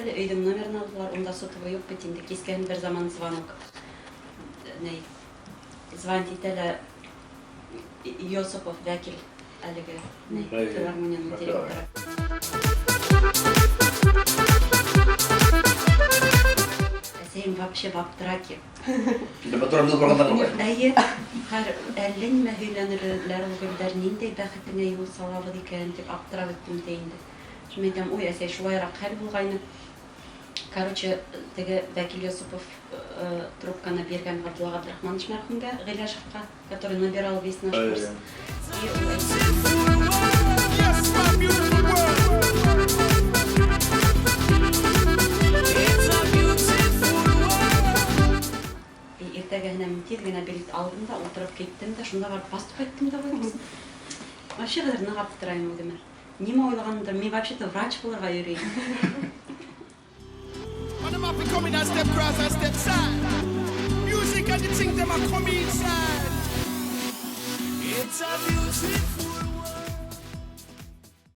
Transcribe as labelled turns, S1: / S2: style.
S1: әле, өйҙөң номерын алдылар, унда сотовый юҡ бит инде. Кискеһен бер заман звонок. Ни, звонить итә лә Йосопов вәкил әлеге ни, филармонияның директоры. Әсәйем вообще в аптыраке.
S2: Лабораторияда барғандар.
S1: Әйе, хәҙер әллә нимә һөйләнерләр ул гөлдәр, ниндәй бәхетеңә юл салабыҙ икән тип аптырап бөттөм дә инде. Шуны әйтәм, ой, әсәй, шулайыраҡ хәл булғайны. Короче, теге вәкил Йосопов трубканы биргән Ғабдулла Ғабдрахманович мәрхүмгә, Ғиләшевҡа, который набирал весь наш курс. И ул әйтә:
S3: Yes, my beautiful world. It's a beautiful world.
S1: И иртәгәһенә мин тиҙ генә билет алдым да, ултырып киттем дә, шунда барып поступать иттем дә ҡуйҙым. Вообще хәҙер ныҡ аптырайым үҙемә. Нимә уйлағанымдыр, мин вообще-то врач булырға йөрөйөм.
S3: Man, them have to come in and step cross and step side. Music and the thing them a come inside. It's a beautiful